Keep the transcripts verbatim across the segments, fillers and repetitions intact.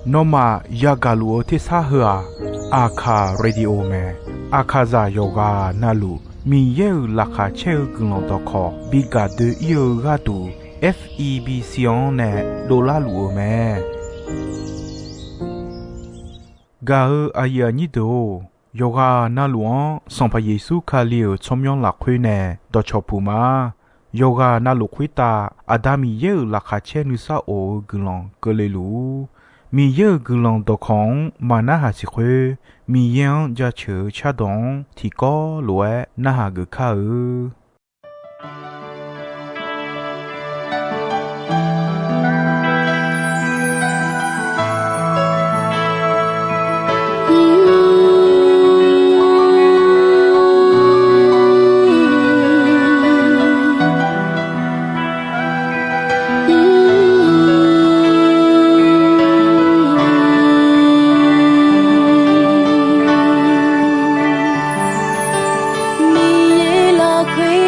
Nawmaf yagaq luf-eu tersar heu-aq, Aqkaq Radio mae. Aqkaqzaq yawqghaq navluf Miqyaer-euq laqkhaq caer-eu guiqlanq dawqkawq bi gaq doe-ir-eu gharduq, F E B C-anr nae dovlar luf-eu mae. Gaq-eu aqyuif aqnyir deuq-or, yawqghaq navluf-anr Sanqpaq Yeqsur Kali-euq tsawrmyanr lafkhoer nae dawqcawq puq ma. Yawqghaq navluf khoertav Aqda Miqyaer-euq laqkhaq caer nuisar of-eu guiqlanq keuvle luf-ur. Miqyaer-euq guiqlanq dawqkawq-anr maqnarhaq siq khoer, Miqyaer-anr jaceuq-eu cardawq-anr tiqkawv lof-aer narhaq geuf kar-eu. Miqyaer lafkhoer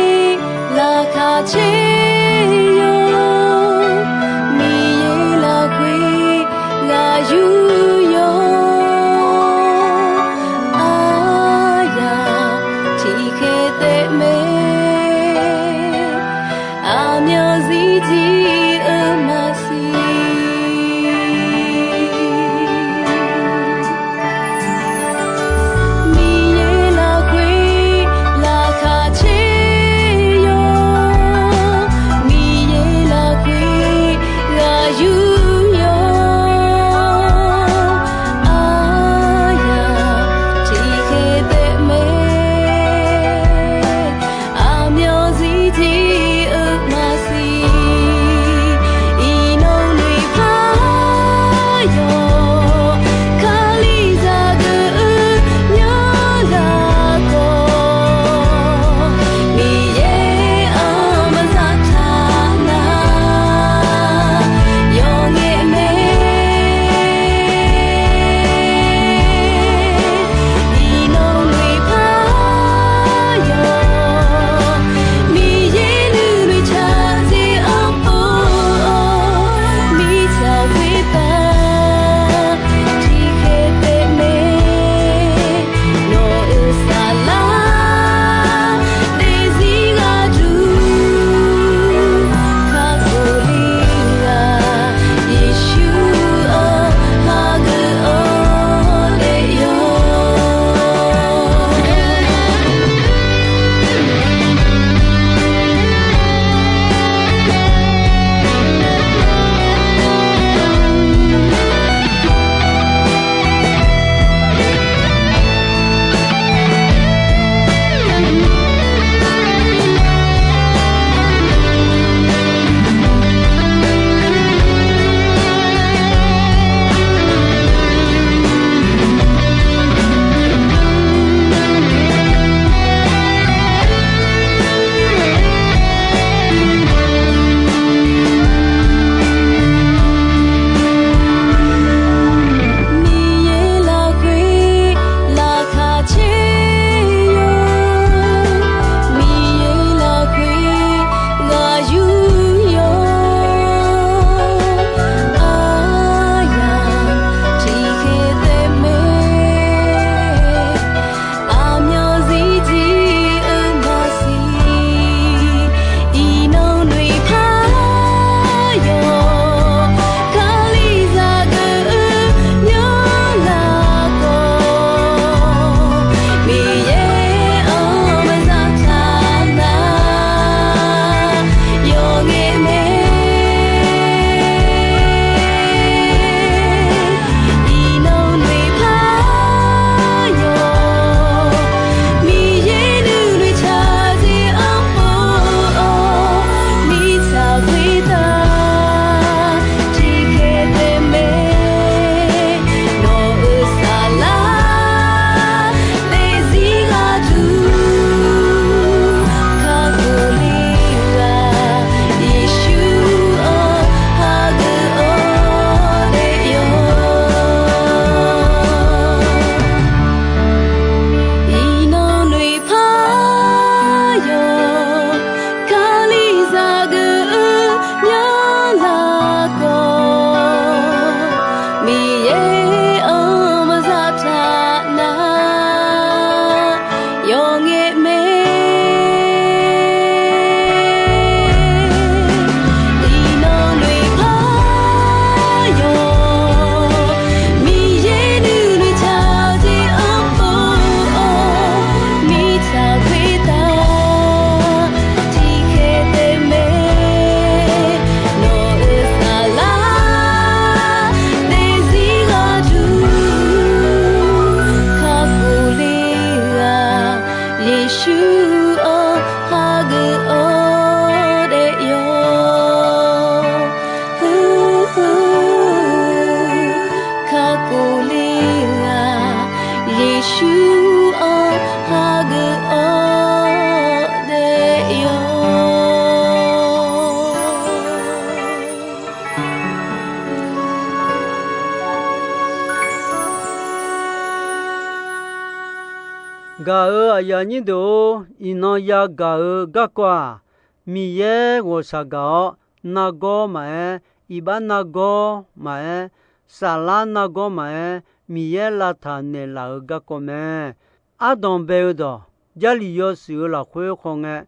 Gaq-euq aqyuif aqnyir deuq-or, iqnan yagaq-eu garkawv-aq, Miqyaer ghawqshaq gaq-awr, nargawr maqaer, iqbax nargawr maqaer, saflar nargawr maqaer, Miqyaer lavtaq naeqlaf-euq garkawv mae. Ardanq bae-eu dawq, Jarlif yawshuif-eu lafkhoer khawngae,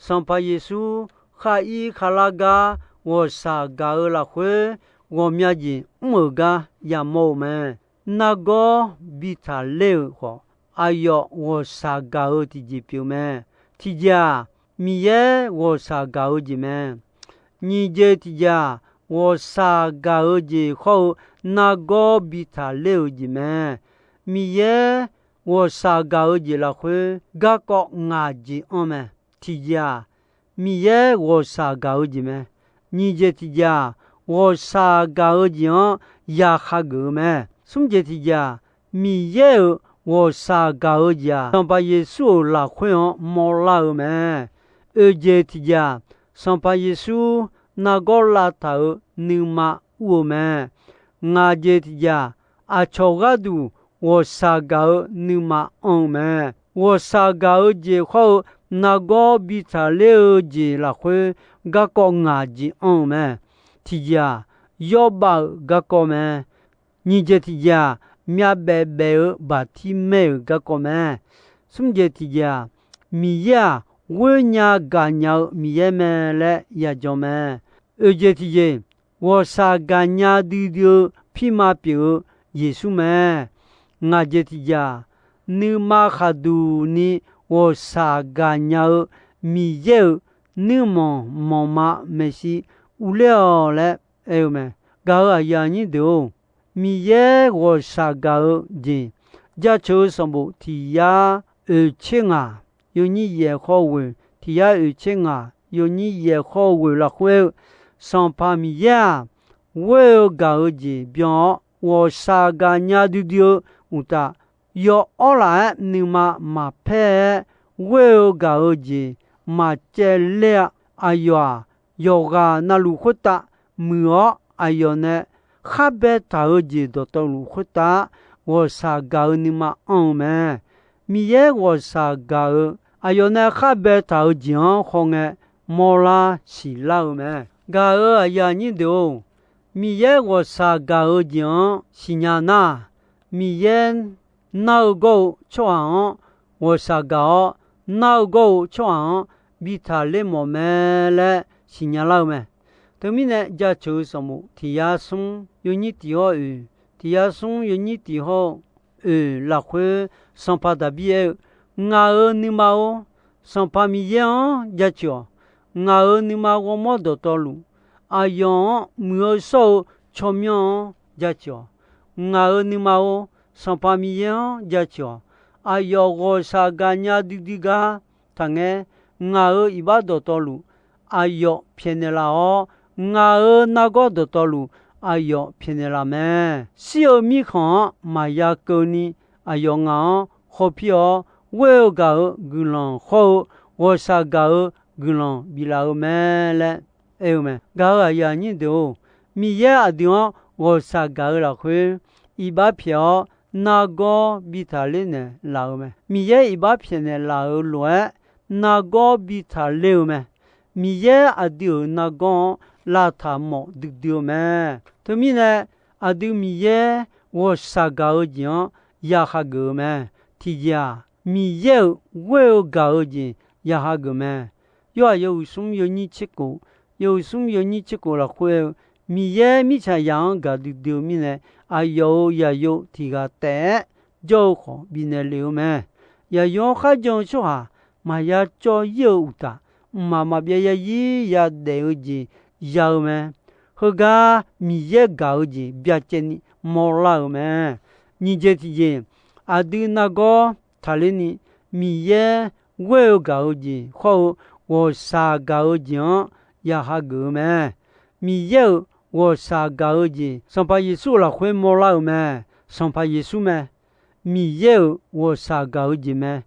Sanqpaq Yeqsur khar ir kharlar gar ghawqshaq gaq-eu lafkhoer, ghawqmya jeq mr-euq gar yamawr-eu mae. Nargawr bi taqler-euq khawf, aqyawf ghawqshaq gaq-eu tiqjeq pyeuf mae. Tiqjeq-aq, Miqyaer ghawqshaq gaq-eu jeq mae. Nyiq jeq tiqjeq-aq, ghawqshaq gaq-eu jeq khawr-eu nargawr bi taqler-euq jeq mae. Miqyaer ghawqshaq gaq-eu jeq lafkhoer garkawv ngaq jeq anr mae. Tiqjeq-aq, Miqyaer ghawqshaq gaq-eu jeq mae. Nyiq jeq tiqjeq-aq, ghawqshaq gaq-eu jeq-anr yaqha geuf-eu mae. Smr jeq tiqjeq-aq, Miqyaer-euq ghawqshaq gaq-eu jeq-aq, Sanqpaq Yeqsur-euq lafkhoer-anr mawrlar-eu mae. Oeq jeq tiqjeq-aq, Sanqpaq Yeqsur nargawr lavtaq-euq nuima ur-eu mae. Ngaq jeq tiqjeq-aq, aqcawq gharduq ghawqshaq gaq-eu nuima anr-eu mae. Ghawqshaq gaq-eu jeq khawr-eu nargawr bi taqler-eu jeq lafkhoer garkawv ngaq jeq anr-eu mae. Tiqjeq-aq, yawrbav-euq garkawv mae. Nyiq jeq tiqjeq-aq, myavbaef baef-eu baqtirmaer-euq garkawv mae. Smr jeq tiqjeq-aq, Miqyaer-aq, ghoer nya gaqnya-eu Miqyaer mae laer yajan mae. Oeq jeq tiqjeq, ghawqshaq gaqnya duidui-eu pirma pyeuf-eu Yeqsur mae. Ngaq jeq tiqjeq-aq, nuima khaqduq ni ghawqshaq gaqnya-eu Miqyaer-euq nuirmanq manqma maeqshi urler-awq laer aer-eu mae. Gaq-euq aqyuif aqnyir deuq-or, Miqyaer ghawqshaq gaq-eu jeq, Jaceuq-eu sanqbof tiq yar oeq tser ngaq, yawnyir yaeq khawr ghoeq, tiq yar oeq tser ngaq, yawnyir yaeq khawr ghoeq lafkhoer-eu, Sanqpaq Miqyaer-aq, ghoer-eu gaq-eu jeq byan-awr, ghawqshaq gaqnya duidui-eu uqtaf, yawawr laf-aer nuima maqpaer-aer, ghoer-eu gaq-eu jeq maqcaevler-a. Aqyawf-aq, yawqghaq navluf khoertav muiq-awr, aqyawf nae khar baetaq-eu jeq dawqtawvluf khoertav ghawqshaq gaq-eu nuima anr-eu mae. Miqyaer ghawqshaq gaq-eu, aqyawf nae khar baetaq-eu jeq-anr khawngae mawrlar siqlar-eu mae. Gaq-euq aqyuif aqnyir deuq-or, Miqyaer ghawqshaq gaq-eu jeq-anr siqnya nar, Miqyaer nar-eu gawr-eu tsawrhaq-anr ghawqshaq gaq-awr, nar-eu gawr-eu tsawrhaq-anr bi taqler mawf mae laer siqnya lar-eu mae. Teumirnae, Jaceuq-eu sanqbof tiq yar smr yawnyir tiq hawr oeq, tiq yar smr yawnyir tiq hawr oeq lafkhoer, Sanqpaq Daqbir aer-eu, Ngaq-euq nuima-or, Sanqpaq Miqyaer-anr jaceuq-awq. Ngaq-euq nuima ghawrmawr dawqtawvluf, aqyawf-anr muiq-eu shawr-eu tsawrmyanr-anr jaceuq-awq. Ngaq-euq nuima-or, Sanqpaq Miqyaer-anr jaceuq-awq. Aqyawf ghawqshaq gaqnya duidui gar taqngaer, ngaq-euq iqbax dawqtawvluf, aqyawf pyaeqnaeq laf-awr, ngaq-euq nargawr dawqtawvluf, aqyawf pyaeqnaeq laf mae. Shir-eu mirkhanq-anr maqya keuvni, aqyawf ngaq-anr hawpir-awr, ghoer-eu gaq-eu guiqlanq hawr-eu, ghawqshaq gaq-eu guiqlanq biflaf-eu mae laer aer-eu mae. Gaq-euq aqyuif aqnyir deuq-or, Miqyaer aqdui-anr ghawqshaq gaq-eu lafkhoer, iqbax pyaeq-awr nargawr bi taqler naeq laf-eu mae. Miqyaer iqbax pyaeqnaeq laf-euq lof-aer, nargawr bi taqler-eu mae. Miqyaer aqdui-euq nargawr-anr lavtaq mawf duidui-eu mae. Teumirnae, aqdui Miqyaer ghawqshaq gaq-eu jeq-anr ya hageuf-eu mae. Tiqjeq-aq, Miqyaer-euq ghoer-eu gaq-eu jeq ya hageuf mae. Yorhaq yawhuiq smr yawnyir tser kof, yawhuiq smr yawnyir tser kof lafkhoer-eu, Miqyaer mirtsaqzaq-anr gaqdui dui-eu mirnae, aqyawf-euq yaqyo tiq ghaq taef-aer jawr-eu khawf bifnaeq lef-eu mae. Yaqyo-anr kharjan-eu tsawrhaq maqya cawv ir-eu uqtaf, mqmaq maqbyav yarzir yadaef-eu jeq ya-eu mae. Heugar Miqyaer gaq-eu jeq byacaevni mawrlar-euq mae. Nyiq jeq tiqjeq, aqdui nargawr taqlerni, Miqyaer ghoer-eu gaq-eu jeq hawr-eu ghawqshaq gaq-eu jeq-anr ya hageuf-eu mae. Miqyaer-euq ghawqshaq gaq-eu jeq, Sanqpaq Yeqsur-euq lafkhoer mawrlar-euq mae. Sanqpaq Yeqsur mae. Miqyaer-euq ghawqshaq gaq-eu jeq mae.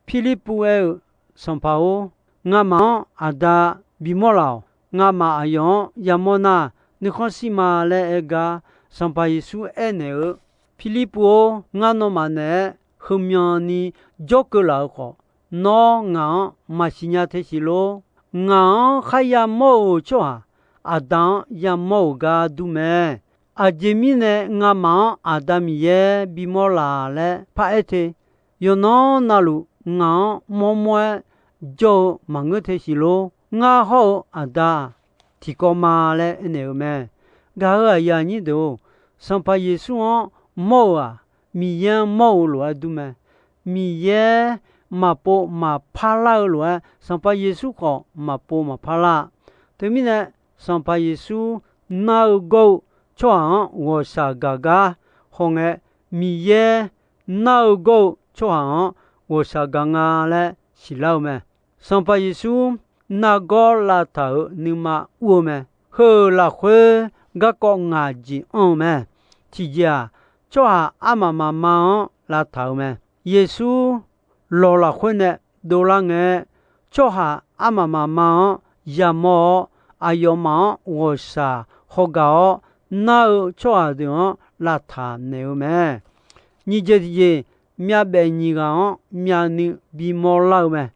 Pirlirpuv aer-eu, Sanqpaq-or, ngamaf-anr Aqda bimawr laf-awq. Ngamaf aqyawf-anr yamawr nar, nuikhanr shir ma laer aer gar, Sanqpaq Yeqsur aernaeq-eu, Pirlirpuv-or, ngar nawmaf naeq-aer heumyanq ni jawrkeuv laf-euq khawf, nawr ngaq-anr maqsiq nya te siq lor. Ngaq-anr kharya mawr-euq tsawrhaq, Aqda-anr yamawr-euq gar dur mae. Aqjeq mirnae ngamaf-anr Aqda Miqyaer bimawr laf laer paraer te. Yawqnan navluf ngaq-anr mawrmawr-aer jawr-eu maqngeur te siq lor. Ngar hawr-eu Aqda tiqkawv ma laer aernaeq-eu mae. Gaq-euq aqyuif aqnyir deuq-or, Sanqpaq Yeqsur-anr mawr-euq-aq, Miqyaer-anr mawr-eu lof-aer dur mae. Miqyaer maqpov maqpar lar-eu lof-aer, Sanqpaq Yeqsur khawf maqpov maqpar lar-a. Teumirnae, Sanqpaq Yeqsur nar-eu gawr-eu tsawrhaq-anr ghawqshaq gaq gar hawngae, Miqyaer nar-eu gawr-eu tsawrhaq-anr ghawqshaq gaq nga laer siqlar-eu mae. Sanqpaq Yeqsur nargawr lavtaq-euq nuima ur-eu mae. Heu-euq lafkhoer garkawv ngaq jeq anr-eu mae. Tiqjeq-aq, tsawrhaq armaf mafma-anr lavtaq-euq mae. Yeqsur lawq lafkhoer nae dovlar ngae, tsawrhaq armaf mafma-anr yamawr-awr, aqyawfmaf-anr ghawqshaq hawgaq-awr, nar-eu tsawrhaq deuq-anr lavtaq naeq-eu mae. Nyiq jeq tiqjeq, myavbaef nyiq ghaq-anr myavnuiv bimawr lar-eu mae.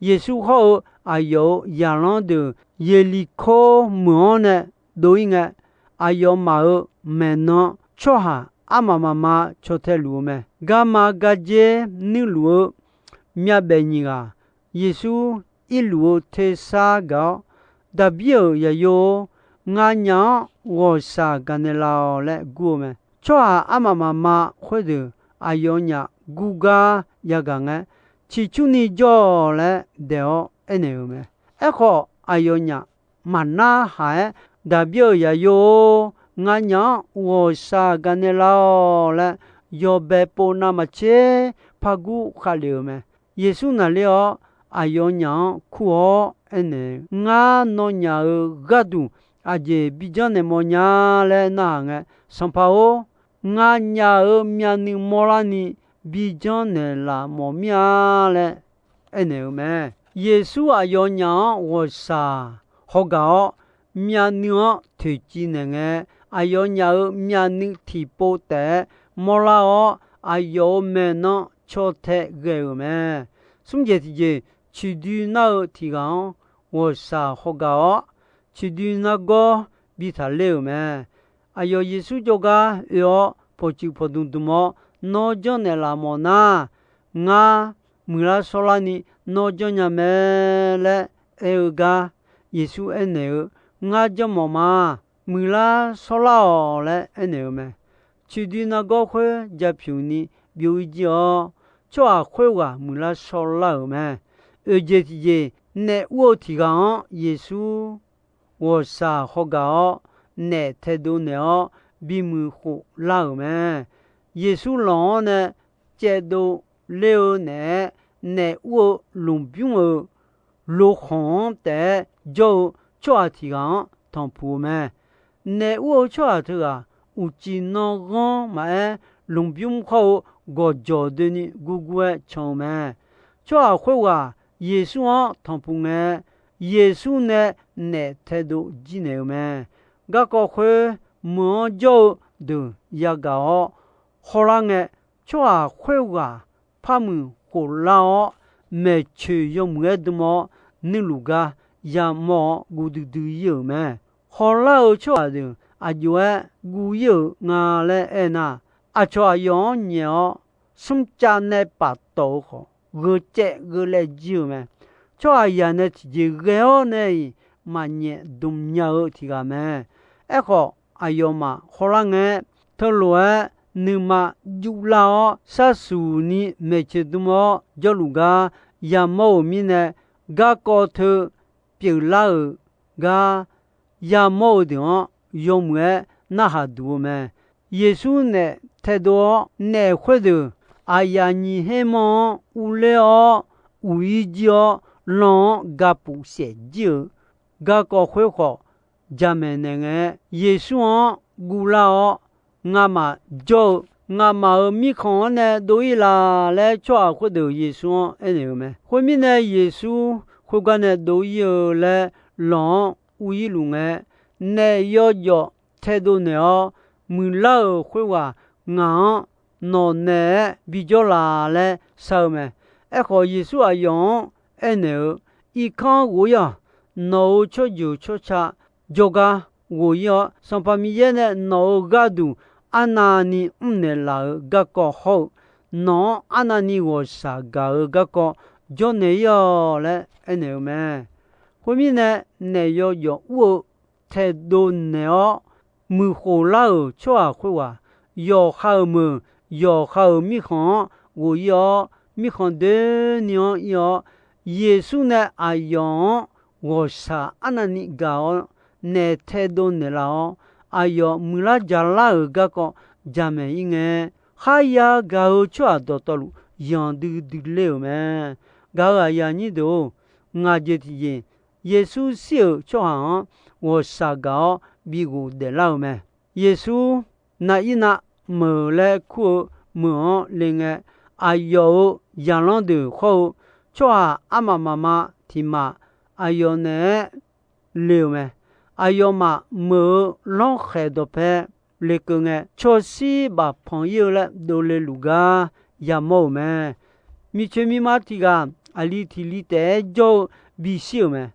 Yeqsur hawr-eu aqyawf-euq zaqlanr deuq Yeqliqkor meuq-anr nae dov-ir ngae, aqyawfmaf-euq maeqnan tsawrhaq armaf mafma caw tae luf-eu mae. Garma gardzer nuirluf-eu myavbaef nyiq ghaq, Yeqsur irluf-eu tersar gaq-awr, Daqbir-euq zaqyo-or, nganyaf-anr ghawqshaq gaqnaeq laf-awq laer gur-eu mae. Tsawrhaq armaf mafma khoerdeuq aqyawfnyaf gurgar yagaq ngae, ciqcurni jawr-awq laer daeq-awr aernaeq-euq mae. Aerkhawf, aqyawfnyaf maqnarhaq-aer, Daqbir-euq zaqyo-or, nganyaf-anr ghawqshaq gaqnaeq laf-awq laer yawbae pov navmaqtser pargur khavlef-euq mae. Yeqsur naqler-awr, aqyawfnyaf-anr kur-awr aernaeq, Ngar nawnyaf-euq gharduq aqjeq bi janrnaeq mawfnya laer narhaq ngae, Sanqpaq-or, nganyaf-euq myavnuiv mawrlarni bi janrnaeq laf mawf mir-a laer aernaeq-euq mae. Yeqsur aqyawfnyaf-anr ghawqshaq hawgaq-awr, myavnuiv-anr toeqciv naeq ngae, aqyawfnyaf-euq myavnuiv tiqpov taef-aer mawrlar-awr, aqyawf-euq maeqnan caw tae ghae-euq mae. Smr jeq tiqjeq, ciqdui nar-eu tiq ghaq-anr ghawqshaq hawgaq-awr, ciqdui nargawr bi taqler-euq mae. Aqyawf Yeqsur jawrgar oe-awr pawqtsuif pawqdmq dmq-awr, Nawr janrnaeq laf mawf nar, ngar muiqlar shawrlarni nawr janrnya mae laer aer-eu gar, Yeqsur aernaeq-eu, Ngar janrmawf ma. Muiqlar shawrlar-awq laer aernaeq-eu mae. Ciqdui nargawr khoer japyuq ni byov-ir jir-awr, tsawrhaq khoerghaq muiqlar shawrlar-euq mae. Oeq jeq tiqjeq, naef ur-eu tiq ghaq-anr Yeqsur ghawqshaq hawgaq-awr, naef taedov naeq-awr bimuiq khof lar-euq mae. Yeqsur lanq-anr nae caevdov ler-eu naeq-aer, naef ur-eu lmqbymr-euq lokhanq-anr taef-aer jawr-eu tsawrhaq tiq ghaq-anr tanqpuq-eu mae. Naef ur-eu tsawrhaq teughaq uqcif nanghanr maqaer, lmqbymr khawr-eu gawqjawq doeni gurgur-aer can-eu mae. Tsawrhaq khoerghaq Yeqsur-anr tanqpuq ngae, Yeqsur nae naef taedov jir naeq-eu mae. Garkawv khoer meuq-anr jawr-eu deuq yagaq-awr hawlar ngae, tsawrhaq khoerghaq parmuiq khoflar-awr, maeqtsoeq yawmuiq-aer dm-awr, nuirluf gar yamawr-awr guv duidui-ir-euq mae. Hawlar-eu tsawrhaq deuq aqjox-aer guv-ir-euq nga laer aernar, aqcawq aqyawf-anr nyaef-awr, smrcav nae paftawf-eu khawf, gheu caev gheu laev jir-euq mae. Tsawrhaqzaq nae tiqjeq ghae-awr nae-iq maqnyaef dmq nya-eu tiq ghaq mae. Aerkhawf, aqyawfmaf hawlar ngae, teulof-aer nuima juvlar-awr, sharsuq ni maeqtsoeq dm-awr jawrluf gar yamawr-euq mirnae, garkawv teu pyeuflar-euq gar yamawr-eu deuq-anr yawmuiq-aer narhaq duq-eu mae. Yeqsur naef taedov-awr, naef khoerdeuq aqyaf nyiq her manr-anr urler-awr, uq-ir jir-awr, lanq-anr gapuf saef jir-euq garkawv khoer khawf, jamaeq naeq ngae, Yeqsur-anr guvlar-awr, Ngamaf jawr-eu, ngamaf-euq mirkhanq-anr nae dov-ir laf laer, tsawrhaq khoerdeuq Yeqsur-anr aernaeq-eu mae. Khoermirnae, Yeqsur khoergar nae dov-ir-eu laer lanq-anr ur-ir luf ngae, naef yawjawf taedov naeq-awr, muiqlar-euq khoerghaq ngaq-anr nawq naeq-aer bijawr laf laer shar-eu mae. Aerkhawf, Yeqsur aqyawf-anr aernaeq-eu, Irkanr ghof-ir-awq. Nawq-euq tsawrjeuq tsawrca jawrgar ghof-ir-awr, Sanqpaq Miqyaer nae nawq-euq gharduq arnavni mrnaeq laf-euq garkawv hawr-eu, nawq-anr arnavni ghawqshaq gaq-eu garkawv jawrnaeq-ir-awq laer aernaeq-eu mae. Khoermirnae, naef yawjawf ur-eu taedov naeq-awr, muiqkhof lar-euq tsawrhaq khoerghaq, yawqha-euq meuq, yawqha-euq mirkhanq-anr ghof-ir-awr, mirkhanq doeni-anr ir-awr, Yeqsur nae aqyawf-anr ghawqshaq arnavni gaq-awr, naef taedov naeqlaf-awr, aqyawf muiqlar jaqlar-euq garkawv jamaeq-ir ngae, kharya gaq-eu tsawrhaq dawqtawvluf yanqdui dui ler-euq mae. Gaq-euq aqyuif aqnyir deuq-or, ngaq jeq tiqjeq, Yeqsur shir-euq tsawrhaq-anr ghawqshaq gaq-awr bi ghofdaef lar-eu mae. Yeqsur, nav ir nav meuq laer kur-eu meuq-anr le ngae, aqyawf-euq zaqlanr deuq hawr-eu tsawrhaq armaf mafma tiq maf aqyawf naeq-aer le-euq mae. Aqyawfmaf meuq-eu lanrkhaeq dawqpae lekeuv ngae, cawshir bafpanq ir-eu laer dovle luf gar yamawr-euq mae. Miqcoeq miqma tiq ghaq aqli tiq li taef-aer jawr-eu bishir-euq mae.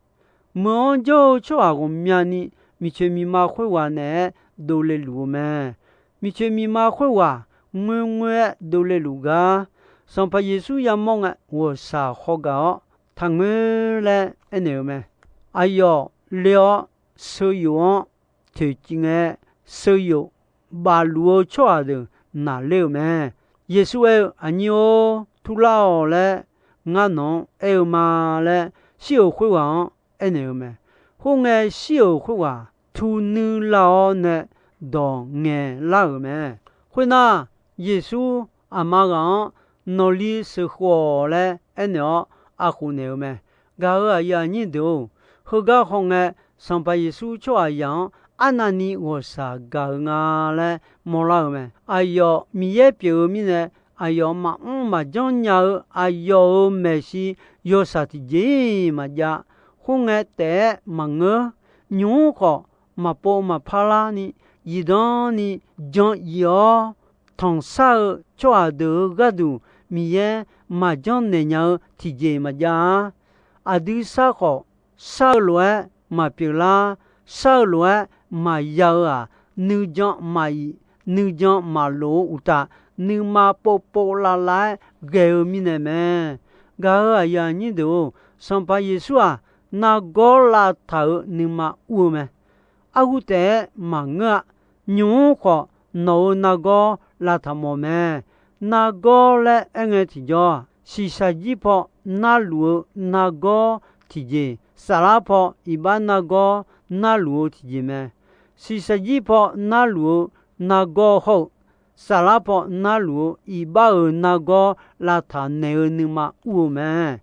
Meuq-anr jawr-eu tsawrhaq ghawqmyani miqcoeq miqma khoerghaq naeq-aer dovle luf-eu mae. Miqcoeq miqma khoerghaq ngoerngoer-aer dovle luf gar, Sanqpaq Yeqsur yamawr ngae, ghawqshaq khawgaq-awr taqngoer laer aernaeq-eu mae. Aqyawf le-awr, sheuyof-anr toeqciv ngae, sheuyof bafluf-eu tsawrhaq deuq naqler-euq mae. Yeqsur aer-eu, Aqnyir-or, turlar-awq laer ngar nawq-anr aer-eu ma laer, shir-euq khoerghaq-anr aernaeq-eu mae. Khoerngae, shir-euq khoerghaq tu nuilar-awr nae dawq ngaeqlar-euq mae. Khoernar, Yeqsur aqma ghaq-anr, Nawqli sheuqkhof-awq laer aernaeq-awr, aqkhof naeq-eu mae. Gaq-euq aqyuif aqnyir deuq-or, heugar hawngae, Sanqpaq Yeqsur tsawrhaqzaq-anr arnavni ghawqshaq gaq-eu nga laer mawrlar-euq mae. Aqyawf Miqyaer pyeuf-eu mirnae, aqyawf maqmr maqjanr nya-eu aqyawf-euq maeqshi yawshaq tiqjeq-iq maqjav. Khoerngae taef-aer maqngeur. Nymq-mr khawf, maqpov maqpar larni, zifdan ni jan if-awr, tanqshar-eu tsawrhaq deuq-euq gharduq Miqyaer maqjanr naeq nya-eu tiqjeq maqjav-a. Aqdui shar khawf, shar-eu lof-aer maqpyeuf lar. Shar-eu lof-aer maqya-eu-aq, nuijan maqif, nuijan maqlof-eu uqtaf, nuima povpov lavlav-aer ghae-eu mirnae mae. Gaq-euq aqyuif aqnyir deuq-or, Sanqpaq Yeqsur-aq, nargawr lavtaq-euq nuima ur-eu mae. Arhu taef-aer maqngeur-a. Nymq-mr khawf, nawq-euq nargawr lavtaq mawf mae. Nargawr laer aerngae tiqjawr-aq, shiqshaq jir paw narluf-eu nargawr tiqjeq, saflar paw iqbax nargawr narluf-eu tiqjeq mae. Shiqshaq jir paw narluf-eu nargawr hawr-eu, saflar paw narluf-eu iqbax-euq nargawr lavtaq naeq-eu nuima ur-eu mae.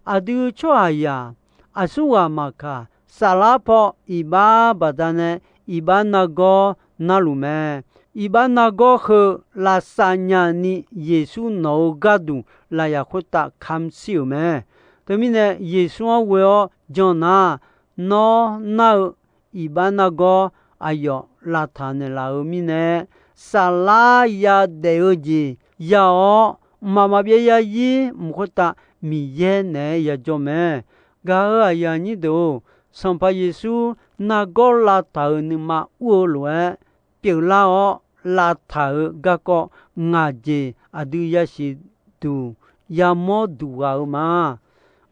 Aqdui tsawrhaqzaq aqsurghaq maqkaq, saflar paw iqbax baqdanae iqbax nargawr narluf mae. Iqbax nargawr heu lavsav nyani Yeqsur nawq-eu gharduq lafyaq khoertav kamq shir-euq mae. Teumirnae, Yeqsur-anr ghoe-awr jan nar, nawr nar-eu iqbax nargawr aqyawf lavtaq naeqlaf-eu mirnae, saflar yadaef-eu jeq ya-awr, mqmaq maqbyav yazir mq khoertav Miqyaer naeq-aer yajawr mae. Gaq-euq aqyuif aqnyir deuq-or, Sanqpaq Yeqsur nargawr lavtaq-euq nuima ur-eu lof-aer pyeuflar-awr lavtaq-euq garkawv ngaq jeq aqdui yasiq duq yamawr duq ghaq-eu ma.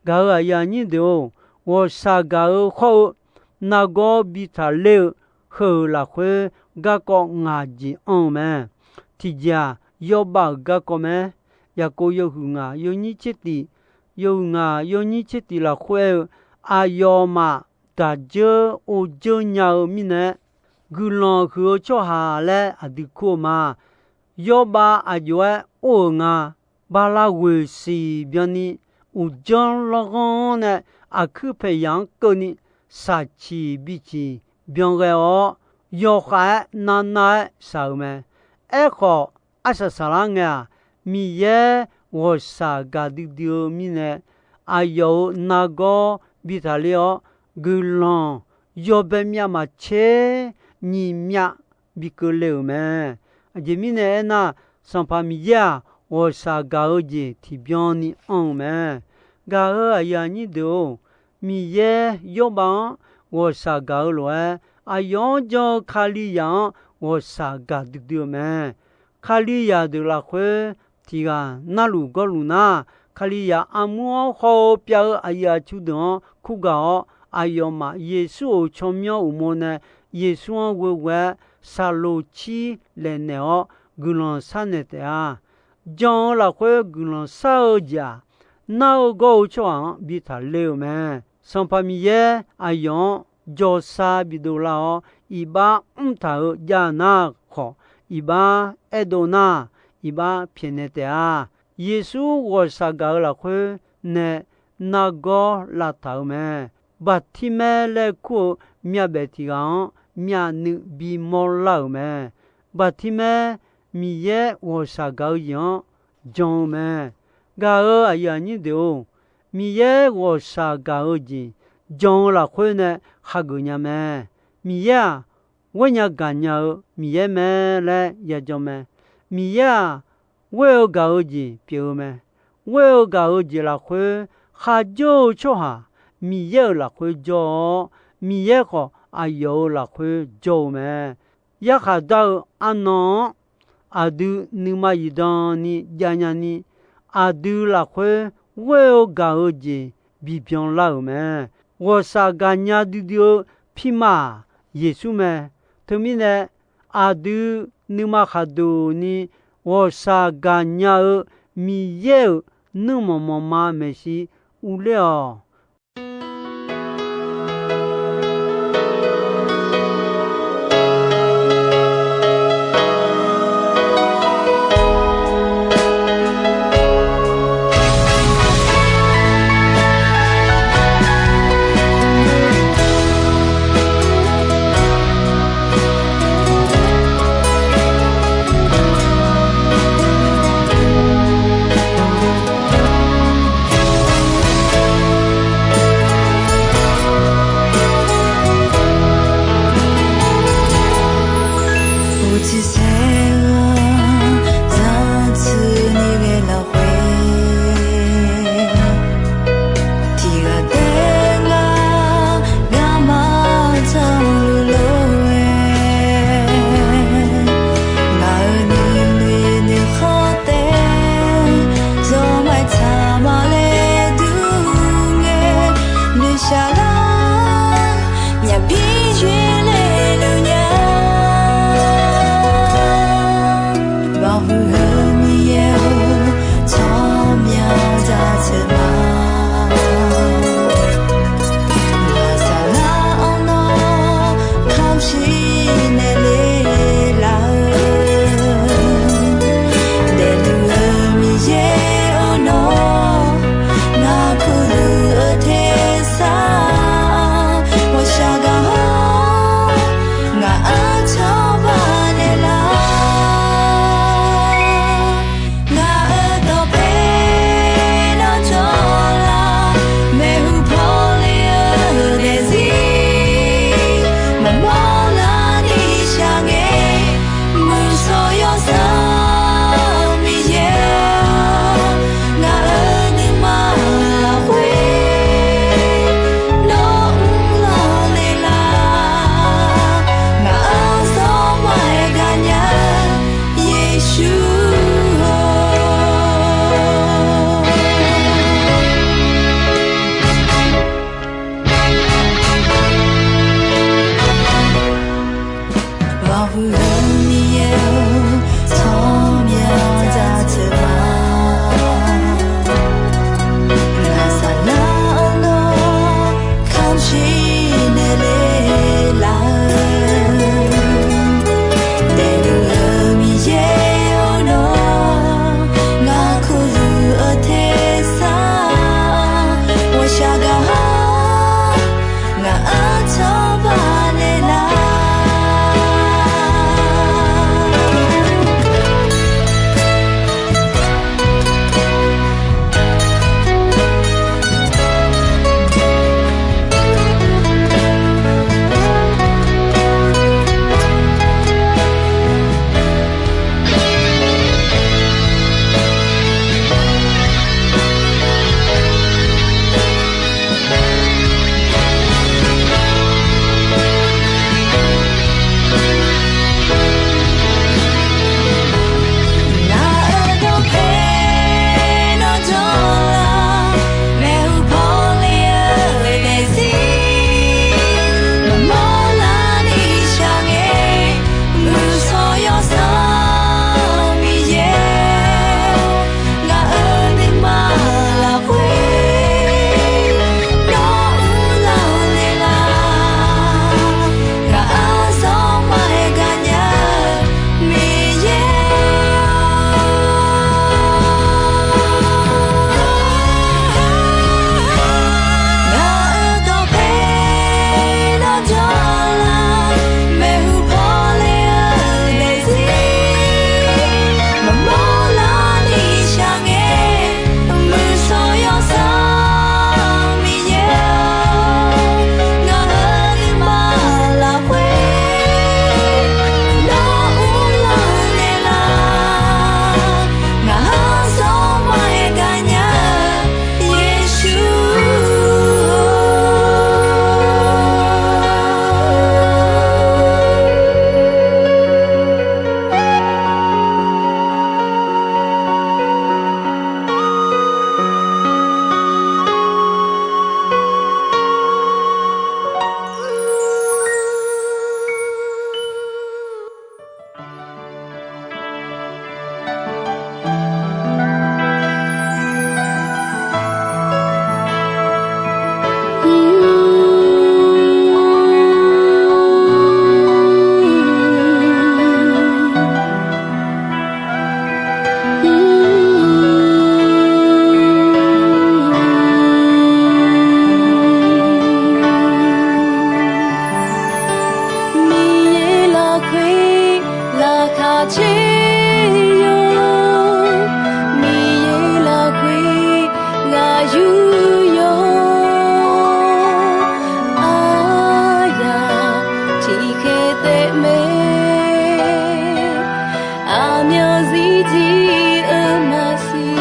Gaq-euq aqyuif aqnyir deuq-or, ghawqshaq gaq-eu hawr-eu nargawr bi taqler-eu heu-euq lafkhoer garkawv ngaq jeq anr-eu mae. Tiqjeq-aq, yawbav-euq garkawv mae. Yaqkov yawhuiq ngaq yawnyir tser tiq, yawhuiq ngaq yawnyir tser tiq lafkhoer aer-eu, aqyawfmaf gaq dzeur or dzeur nya-eu mirnae, guiqlanq huiq-eu tsawrhaq laer aqdui kur-eu ma. Yawbav aqjox-aer or-euq nga. Bala ghoeq siq byanni, uqdzanr lawrghanr-anr nae aqkuir paeqyaq-anr keuvni, shaqciq biciq byan ghae-awr, yawkhav-aer navnav-aer shaq-euq mae. Aerkhawf, arsaq saqlar ngae-aq, Miqyaer ghawqshaq gaqdui dui-eu mirnae, aqyawf-euq nargawr bi taqler-awr, guiqlanq yawbae myav maqtser nyiq myav bi keuvle-euq mae. Aqjeq mirnae aernar, Sanqpaq Miqyaer-aq, ghawqshaq gaq-eu jeq tiqbyan ni anr-eu mae. Gaq-euq aqyuif aqnyir deuq-or, Miqyaer Yawrbav-anr ghawqshaq gaq-eu lof-aer, aqyawf-anr jan-eu Kalizaq-anr ghawqshaq gaq duidui-eu mae. Kalizaq deuq lafkhoer tiq ghaq narluf gawrluf nar, Kalizaq armur-anr haw-eu pyav-eu aqyuif aqtsu deuq-anr kur gaq-awr, aqyawfmaf Yeqsur-euq tsawrmyanr uqmov nae Yeqsur-anr ghoeghoe-aer saqloq cir laefnaeq-awr guiqlanq sharnaeq taef-a. Jan-eu lafkhoer guiqlanq shar-eu jeq-aq, nar-eu gawr-eu tsawrhaq-anr bi taqler-eu mae. Sanqpaq Miqyaer aqyawf-anr jawrsar bidov lar-awr, iqbax mrtaq-euq jav nar khawf, iqbax aerdov nar, iqbax pyaeqnaeq taef-a. Yeqsur ghawqshaq gaq-eu lafkhoer nae nargawr lavtaq-euq mae. Baqtirmaer laer kur-eu myavbaef tiq ghaq-anr myavnuiv bimawr lar-euq mae. Baqtirmaer Miqyaer ghawqshaq gaq-eu jeq-anr jan-eu mae. Gaq-euq aqyuif aqnyir deuq-or, Miqyaer ghawqshaq gaq-eu jeq jan-eu lafkhoer nae hageuf nya mae. Miqyaer-aq, ghoer nya gaq nya-eu Miqyaer mae laer yajan mae. Miqyaer-aq, ghoer-eu gaq-eu jeq pyeuf-eu mae. Ghoer-eu gaq-eu jeq lafkhoer kharjawr-eu tsawrhaq Miqyaer-euq lafkhoer jawr-awr, Miqyaer khawf aqyawf-euq lafkhoer jawr-eu mae. Yarkhaq dar-eu arnan-anr aqdui nuima zifdan ni jav nyani, aqdui lafkhoer ghoer-eu gaq-eu jeq bibyan lar-euq mae. Ghawqshaq gaqnya duidui-eu pirma-aq, Yeqsur mae. Teumirnae, aqdui nuima khaqduq ni ghawqshaq gaqnya-eu Miqyaer-euq nuirmanq manqma maeqshi urler-awq. Tiqghaq taef-aer ngar, ngar maqtanq luf lof-aer, ngaq-euq nuinoeq nuikhawr taef, zawmar-aer tsaq maqle dur ngae, noeqshaq lar, myaq pir yoerle luf nya. Maqhuiq-eu Miqyaer-or, tsawrmyanr jaceuq ma. Ngaq saqlar-anr nawr kamq shir naeq le laf-eu, daefluf-eu Miqyaer-or nawr, ngaq kurluf-eu tersar ghawqshaq gaq-awr, ngaq-anr cawba naeqlar. Ngaq-euq dawqpae nawr jawrlar, maeqhu pawle-eu daefzir maqmawr lar ni shaq ngae, muiqsawq yawsanr Miqyaer-or, ngaq-euq nuima lafkhoer nawr mr lawq naeqlar. Ngaq-anr zawmar-aer gaqnya Yeqsur-or. Maqhuiq-eu Miqyaer-or, tsawrmyanr jaceuq ma. Ngaq saqlar-anr nawr kamq shir naeq le laf-eu, daefluf-eu Miqyaer-or nawr, ngaq kurluf-eu tersar ghawqshaq gaq-awr, ngaq-anr cawba naeqlar. Tser yawr, Miqyaer lafkhoer ghaq yur yawr, aryaq tiqkhaeq taef mae, aqmyan zir jir-eu maqsiq.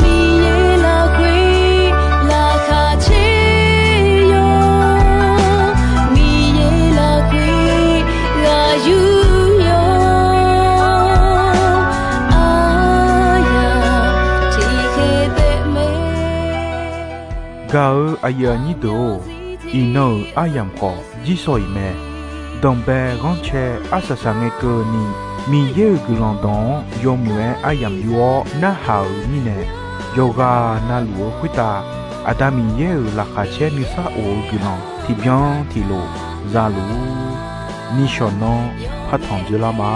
Miqyaer lafkhoer laqkhaq caer yawr, Miqyaer lafkhoer ghaq yur yawr, aryaq tiqkhaeq taef mae. Gaq-eu aqyuif aqnyir deuq-or, iqnan-euq aryamq khawf jirsawq iq mae. Danqbae ghanrcae arsaq saq ngae keuvni, Miqyaer-euq guiqlanq dawq-anr yawmuiq-aer aryamq yur-awr narhaq-euq mirnae, yawqghaq navluf-eu khoertav Aqda Miqyaer-euq laqkhaq caer nuisar of-eu guiqlanq tiqbyan tiqlof za luf-ur. Nishawq nanr partanq dzoerlar ma.